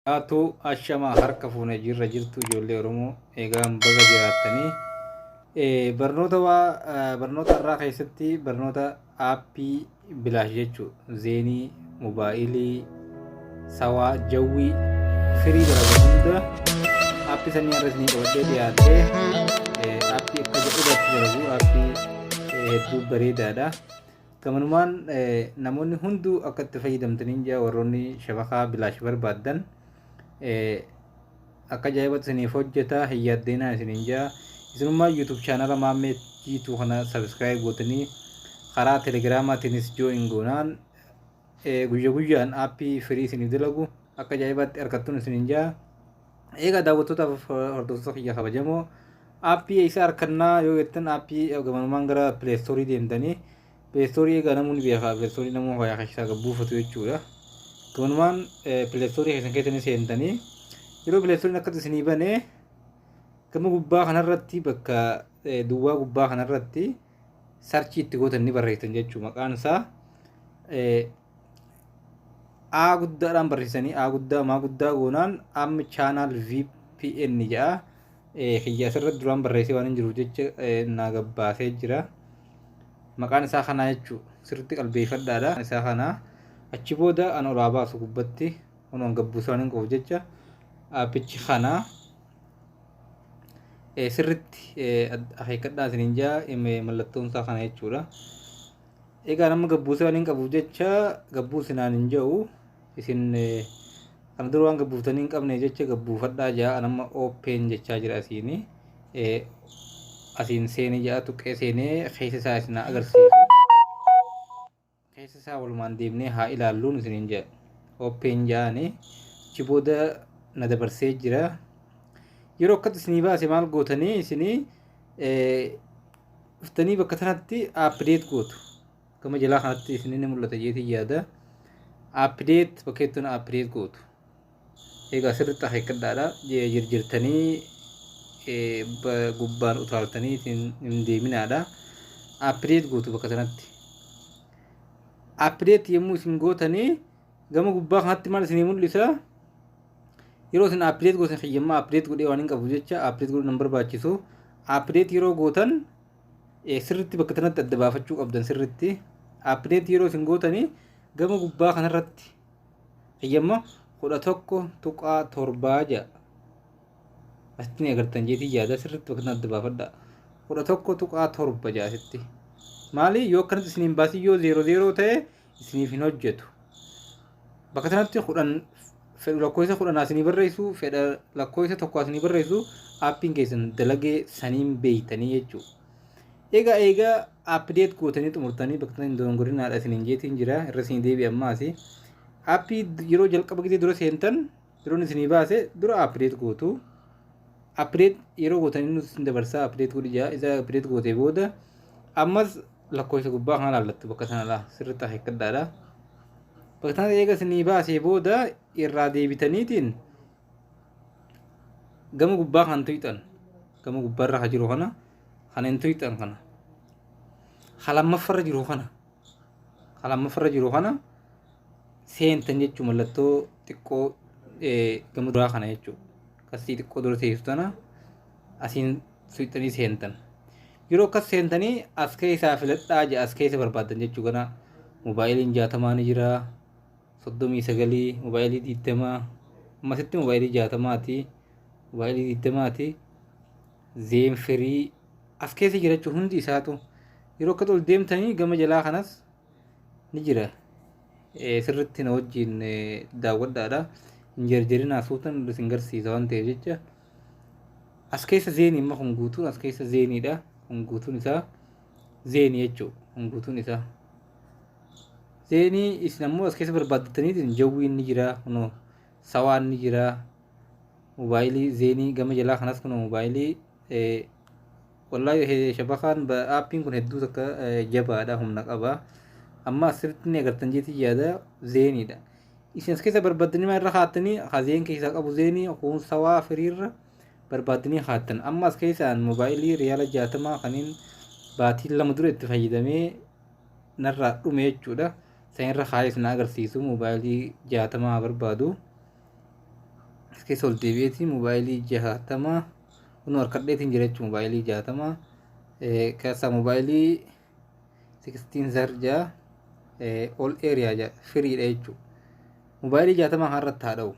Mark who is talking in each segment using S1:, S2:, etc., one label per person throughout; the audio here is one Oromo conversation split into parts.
S1: Haatu ashamaa harka fuune jirra jirtu ijoollee Oromoo eegaan baga jiraattanii barnoota waa barnoota irraa keessatti barnoota aappii bilaash jechuu zeenii mobaayilii sawaa jawwii firii dalagu hunda aappii sanii irra isinii qabadhee dhiyaatee aappii akka jedhu dalagu aappii hedduu bareedaadha. Gamanumaan namoonni hunduu akka itti fayyadamtaniin jaa warroonni shabakaa bilaash barbaaddan akka ajaa'ibatti isiniif hojjeta hin yaaddeenaa isiniin jaa. Isinummaa YouTube chaanala Maammee Jiituu kana subscribe gootanii karaa telegiraamaatiinis join goonaan guyya guyyaan aappii firii isiniif dalagu akka ajaa'ibaatti argattuun isiniin jaa. Egaa daawwattootaaf hordoftoota kiyya kabajamoo aappii eessa argannaa yoo jettan aappii gamanumaan gara pileestoorii deemtanii pileestoorii egaa namoonni beekaa pileestoorii namoota fayyaa keessaa gad buufatu jechuudha. Gamanumaan pileestoorii keessan keessanii seentanii yeroo pileestooriin akkatti isinii banee gama gubbaa kanarratti bakka duwwaa gubbaa kanarratti sarchii itti gootan ni barreessan jechuudha. Maqaan isaa A guddaadhaan barreessanii A guddaa maa guddaa goonaan am channel VPN jedha. Kiyya asirratti duraan barreessee waan hin jiruuf jecha naa gabbaasee jira. Maqaan isaa kanaa jechuudha. Sirriitti qalbeeffadhaadha. Isaa kanaa achi booda an olaa baasu gubbatti kunuun gabbuusaa waan hin qabuuf jecha aappichi kanaa sirriitti akeekkadhaa isiniin jaa mallattoon isaa kana jechuudha. Egaa nama gabbuusee waan hin qabuuf jecha gabbuusinaan hin jedhu isin kana dura waan gabbuuftanii hin qabne jecha gabbuufadhaa jaa nama open jechaa jira asiini. Asiin seenee jaa tuqqee seenee keessa isaa isin agarsiisu. Keessa isaa walumaan deemnee haa ilaalluun isiniin jedha. Open jaani achi booda na dabarsee jira. Yeroo akkatti isinii baase maal gootanii isinii dhuftanii bakka sanatti update gootu. Gama jalaa kanatti isin ni mul'ata jeetii yaada. Update bakka jettuun update gootu. Egaa sirriitti akeekkadhaadha. Jirjirtanii gubbaan utaaltanii hin deeminaadha. Update gootu bakka sanatti. Update yommuu isin gootanii gama gubbaa kanatti maal isinii mul'isa? Yeroo isin update gootan kiyyammaa update godhee waan hin qabu jecha update godhuu nan barbaachisu. Update yeroo gootan sirriitti bakka kanatti adda baafachuu qabdan sirriitti. Update yeroo isin gootanii gama gubbaa kanarratti kiyyamma 11.7 jedha. Asitti ni agartan jeetii yaada sirriitti bakka kanatti adda baafadha. 11.7 jedha asitti. Maali yoo akkanatti isiniin baasin yoo 0 0 ta'e isiniif hin hojjetu. Bakka kanatti 10 fedhu lakkoofsa 10 isinii barreessu fedha lakkoofsa 1 isinii barreessu aappiin keessan dalagee saniin beeytanii jechuudha. Egaa update gootanii xumurtanii bakka hin dogongorinaadha isiniin jeetiin jira irra isinii deebi'e ammaas. Aappii yeroo jalqaba gisee dura seentan yeroon isinii baase dura update gootu. Update yeroo gootan inni isin dabarsaa update godhi jaa isa update gootee booda ammas lakkoofsa gubbaa kana laallattu bakka sana laa sirriitti akeekkadhaadha. Bakka sana eega isinii baasee booda irraa deebitaniitiin gama gubbaa kan tuyxan gama gubbaarra kan jiru kana kan hin tuyxan kana kan lammaffarra jiru kana kan lammaffarra jiru kana seentan jechuu mallattoo xiqqoo gama duraa kana jechuu kasii xiqqoo dura teessu tana asiin tuyxanii seentan. Yeroo akkas seentanii as keessaa filadhaa jedha as keessa barbaaddan jechuu kana moobaayiliin 60 ni jira 39 moobaayilii 20 ammasitti moobaayilii 60ti moobaayilii 20ti Zain free as keessa jira jechuun hundi isaatu yeroo akkas ol deemtanii gama jalaa kanas ni jira. Sirriitti na wajjin daawwadhaadha. Hin jarjarinaa suutan isin garsiisa waan ta'eef jecha. As keessa zeenii immoo kun guutuun as keessa zeeniidha. Kun guutuun isaa zeenii jechuudha. Kun guutuun isaa. Zeenii isin ammoo as keessa barbaaddataniitiin jawwiin ni jira. Kunoo sawaan ni jira. Moobaayilii zeenii gama jalaa kanas kunoo moobaayilii wallaahi shabakaan aappiin kun hedduu takka jabaadha humna qaba. Amma asirratti ni agartan jeetii yaada zeeniidha. Isin as keessa barbaaddanii maal irra kaattanii ha zeen keessaa qabu zeenii kun sawaa firiirra barbaaddanii kaattan. Amma as keessaan moobaayilii riyaala 60 kaniin baatii 2 dura itti fayyadamee narraa dhume jechuudha. San irra kaayee isin agarsiisu moobaayilii 60 barbaadu. As keessa ol deebi'eeti moobaayilii 60 kun harkadheetiin jira jechuudha. Moobaayilii 60 keessaa moobaayilii 16 zarjaa all area jaa free dha jechuudha. Moobaayilii 60 kanarratti haa dha'u.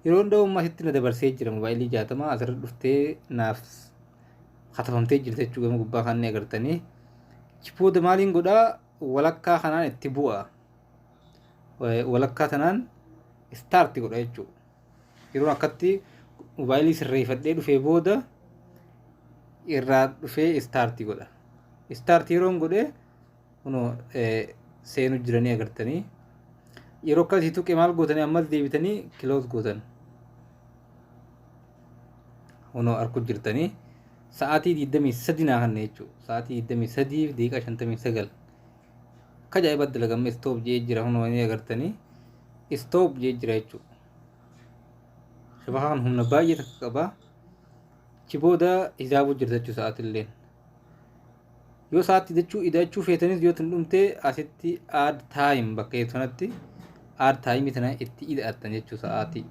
S1: Yeroo dha'u ammaa asitti na dabarsee jira. Moobaayilii 60 asirra dhuftee naaf katabamtee jirti jechuudha, gama gubbaa kan agartanii. Booda maaliin godhaa? Walakkaa kanaan itti bu'a. Walakkaa tanaan start godha jechuudha. Yeroo akkatti moobaayilii sirreeffadhee dhufee booda irraa dhufee start godha. Start yeroon godhee kunoo seenu jiranii agartanii. Yeroo akkasii tuqe maal gootanii? Ammas deebitanii close gootan. Kunoo arku jirtanii, sa'aatii 23 naa kanne jechuudha. Sa'aatii 23 daqiiqaa 59. Akka ajaa'ibatti dalagamee stop jee jira, kunoo ni agartanii, stop jee jira jechuudha. Shabakaan humna baay'ee takka qaba. Achi booda hisaabuu jirta jechuudha sa'aatilleen. Yoo sa'aatti jechuu ida'achuu feetanis, yoo tun dhumte asitti add time bakka jettu sanatti add time tana itti ida'attan jechuudha sa'aatii.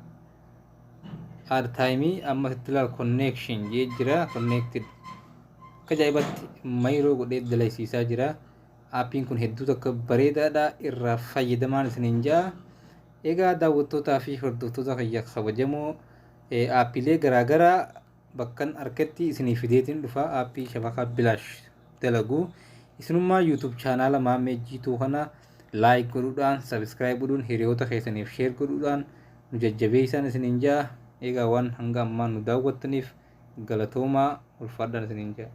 S1: Add time amma asitti ilaal, connection jee jira, connected. Akka ajaa'ibatti mayroo godhee dalaysiisaa jira. Aappiin kun hedduu takka bareedaadha, irraa fayyadamaan isiniin jaa. Egaa daawwattootaa fi hordoftoota kiyya kabajamoo, aappiilee garaagaraa bakkan harkatti isinii fideetiin dhufa, aappii shabakaa bilaash dalagu. Isinummaa YouTube chaanaala Maammee Jiituu kana like godhuudhaan, subscribe godhuun, hiriyoota keessaniif share godhuudhaan nu jajjabeessan isiniin jaa. Egaa waan hanga ammaa nu daawwattaniif galatoomaa, ulfaadhaan isiniin jaa.